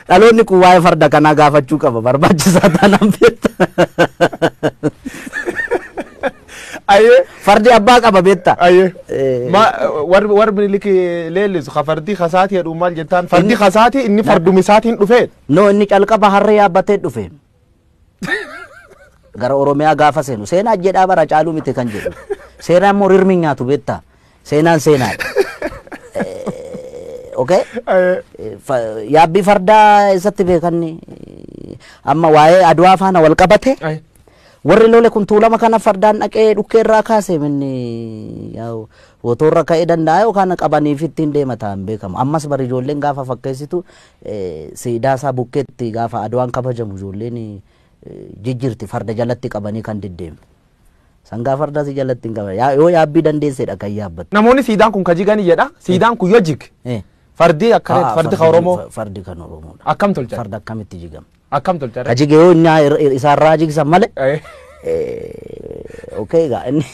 Dhaloonni kun waa'ee farda kanaa gaafachuu qaba barbaachisaa taanaan beekta. Ayyee. Fardi abbaa qaba beekta. Ayyee. Ma warri Minilik leellisu ka fardi kasaati jedhu maal jettaan fardi kasaati inni fardumisaatiin dhufee. No inni calqaba harree yaabbatee dhufe. Gara Oromiyaa gaafa seenu seenaa jedhaa bara caaluu miti kan jedhu. Seenaa immoo rirmi nyaatu beekta. Seenaan seenaadha. Okay? Yaabbii fardaa eessatti beekanni amma waa'ee Adwaa faana wal qabate. Warri lole kun tuulama kana fardaan dhaqee dhukkee irraa kaase minni wotorra ka'ee danda'a yookaan qabaniif ittiin deema ta'an beekamu. Ammas bari ijoolleen gaafa fakkeessitu siidaa isaa bukkeetti gaafa Adwaan kabajamu ijoolleen jijjiirti farda jalatti qabanii kan deddeemu. Sangaa fardaa si jalatti hin qaban. Yoo yaabbii dandeessedha kan yaabbattu. Namoonni siidaan kun ka jigani jedha. Siidaan kun yoo jig. Fardi akkana fardi kan Oromoo. Fardi kan Oromoodha. Akkam tolchan? Farda akkamitti jigama? Akkam tolchan? Ka jige yoo inni isaarraa jigsan malee. Okay egaa inni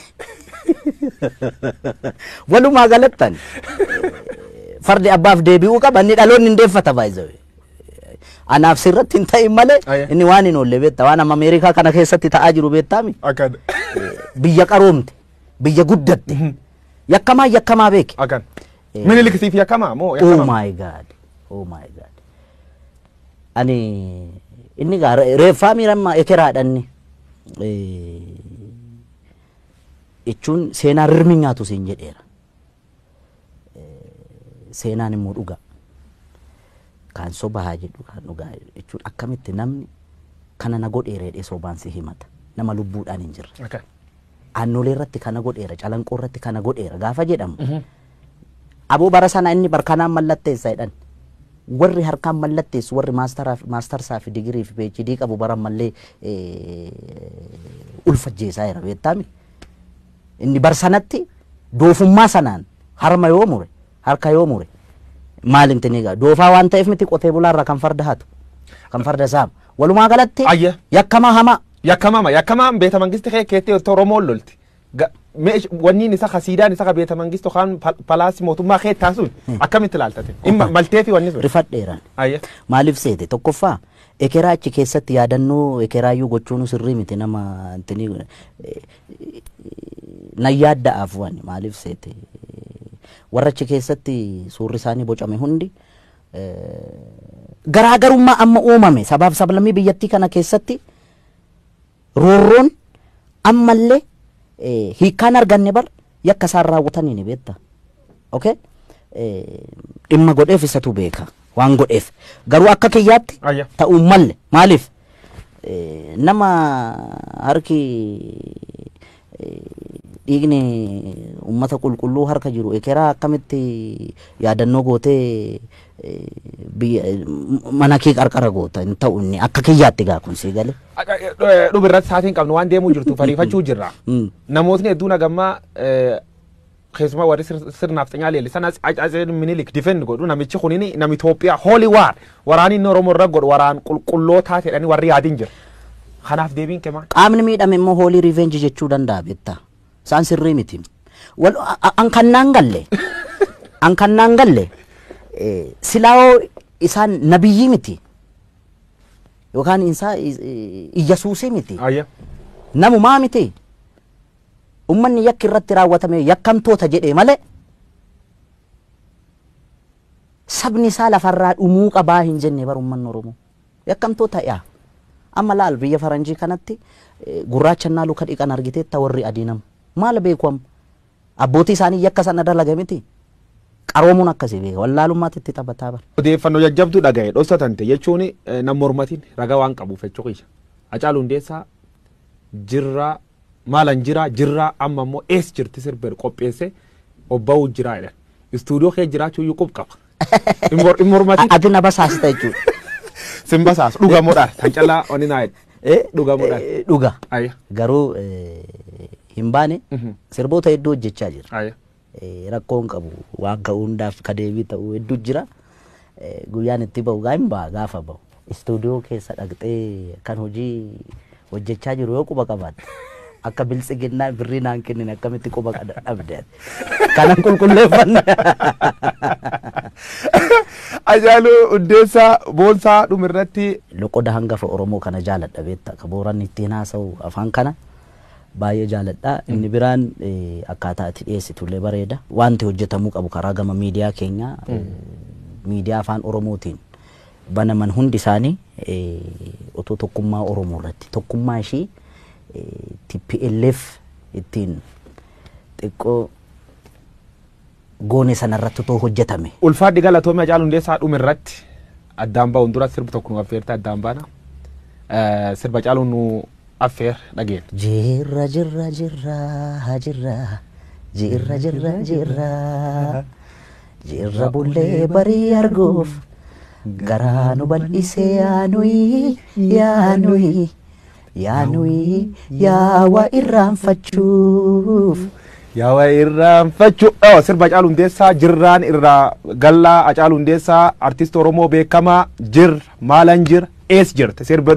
walumaa galattan fardi abbaaf deebi'uu qaba inni dhaloonni hin deeffata baay'ee. Anaaf sirratti hin ta'in malee inni waan hin oolle beekta waan amma Ameerikaa kana keessatti ta'aa jiru beektaami. Akkan. Biyya qaroomte biyya guddatte yakkamaa yakkamaa beeke. Akkan. Minilik siif yakkamaa moo Oh yakkamaa? my God. Oh my God. Ani inni gaa reeffaa miiramma ekeraadhanni. Jechuun seenaa rirmi nyaatu siin jedheera. Seenaan immoo dhugaa. Kaan sobaa jedhu kaan dhugaa jechuun akkamitti namni kana na godheera jedhee sobaan si himata. Nama lubbuudhaan hin jirre. Akkan. Aannolee irratti kana godheera, calanqoo irratti kana godheera gaafa jedhamu. Aboo bara sana inni barkanaan mallatteessa jedhan. Warri harkaan mallatteessu warri maastarsaa fi digirii fi PhD qabu bara mallee ulfajjeessaa jira beektaami. Inni bar sanatti doofummaa sanaan harma yoo mure harka yoo mure maal intini egaa doofaa waan ta'eef miti qotee bulaarraa kan farda hatu kan farda saamu walumaa galatti yakkamaa hamaa. Yakkamama yakkamaan beeta mangisti kee keettee Oromoon lolti. Wanni isa ka siidaan isa ka beeta mangisti yookaan palaasii mootummaa kee taasuun akkamitti ilaaltate? Maltee fi wanni sun. Rifadheeraan. Ayya. Maaliif seete tokkoffaa ekeraa achi keessatti yaadannoo ekeraayyuu gochuun sirrii miti nama intini nan yaadda'aaf waan maaliif seete warra achi keessatti suurri isaanii bocame hundi garaagarummaa amma uumame sabaaf sablammii biyyattii kana keessatti roorroon ammallee hiikkaan arganne bar yakka isaan raawwatanii ni beekta. Okay? Dhimma godheef isatu beeka waan godheef garuu akka kiyyaatti ta'uu malle maaliif nama harki dhiigni ummata qulqulluu harka jiru ekeraa akkamitti yaadannoo gootee biyya mana kee qarqara goota hin ta'u inni akka kiyyaatti gaa kun sii galee. Dhubi irratti sa'aatiin qabnu waan deemuu jirtu fariifachuu jirra. Namootni hedduun hagammaa keessumaa warri sirnaaf xinyaa leellisan Atsee Minilik defend godhu namichi kunini nama Itoophiyaa holy war waraanni inni Oromoo irra godhu waraan qulqullootaa jedhanii warri yaadin jira. Kanaaf deebiin kee maal? Qaamni miidhame immoo holy revenge jechuu danda'a beektaa. Isaan sirrii miti. An kan naan galle an kan naan galle silaa'oo isaan nabiyyii miti yookaan isaa Iyyasuusii miti. Namumaa miti. Ummanni yakki irratti raawwatame yakkamtoota jedhee malee sabni isaa lafarraa dhumuu qabaa hin jenne bar ummanni Oromoo. Yakkamtoota yaa. Amma laal biyya faranjii kanatti gurraacha luka dhiqan argiteetta warri adii nama. Maal beeku amma? Abbootii isaanii yakka sana dalaga miti. Qaroomuun akkasii beeka. Wallaalummaatti itti taphataa bara. Odeeffannoo jajjabduu dhagaye dhoksatante jechuun nam mormatiin ragaa waan qabuuf jechuu kiyya. Hacaaluu Hundeessaa jirraa maalan jiraa jirraa amma immoo ees jirti sirba qopheesse obba'uu jiraa jedhan. Istuudiyoo kee jiraachuu iyyuu qub qaba. In mormatiin. Ati na basaasita jechuudha. Sin basaasu dhugamuudhaan kan callaa oni naa jedhe. Dhugamuudhaan. Dhuga. Ayya. Garuu hin baane sirboota hedduu hojjechaa jira. Ayya. Rakkoo hin qabu waan ka'uu hundaaf ka deebii ta'uu hedduu jira. Guyyaan itti ba'u gaa hin ba'a gaafa ba'u. Istuudiyoo keessa dhaqxee kan hojii hojjechaa jiru yoo quba qabaatte. Akka biltsiginnaa birrii naan kennine akkamitti quba dhabde. Kanan qulqulleeffanne. Hacaaluu Hundeessaa Boonsaa dhumirratti. Loqoda hangafa Oromoo kana jaaladha beektaa, ka Booranni ittiin haasa'u afaan kana baay'ee jaaladha. Inni biraan akkaataa itti dhiyeessitullee bareeda. Wanti hojjetamuu qabu karaa gama miidiyaa keenyaa, miidiyaa afaan Oromootiin banaman hundi isaanii otoo tokkummaa Oromoo irratti, tokkummaa ishii TPLF ittiin xiqqoo goone sanarratti otoo hojjetame. Ulfaadhi, galatoomii. Hacaaluu Hundeessaa, dhumirratti addaan ba'uun dura sirbi tokko nu affeerte addaan baana. Sirba Hacaaluu nu affeer dhageenya. Jirra jirra jirra jirra jirra jirra jirra jirra bullee barii arguuf garaa nu bal'isee, yaanuyi yaanuyi yaanuyi yaawaa irraanfachuuf. Yaawaa irraanfachuu. Sirba Hacaaluu Hundeessaa jirraan irraa gallaa. Hacaaluu Hundeessaa, artist Oromoo beekamaa, jir maalan jir ees jirte sirba.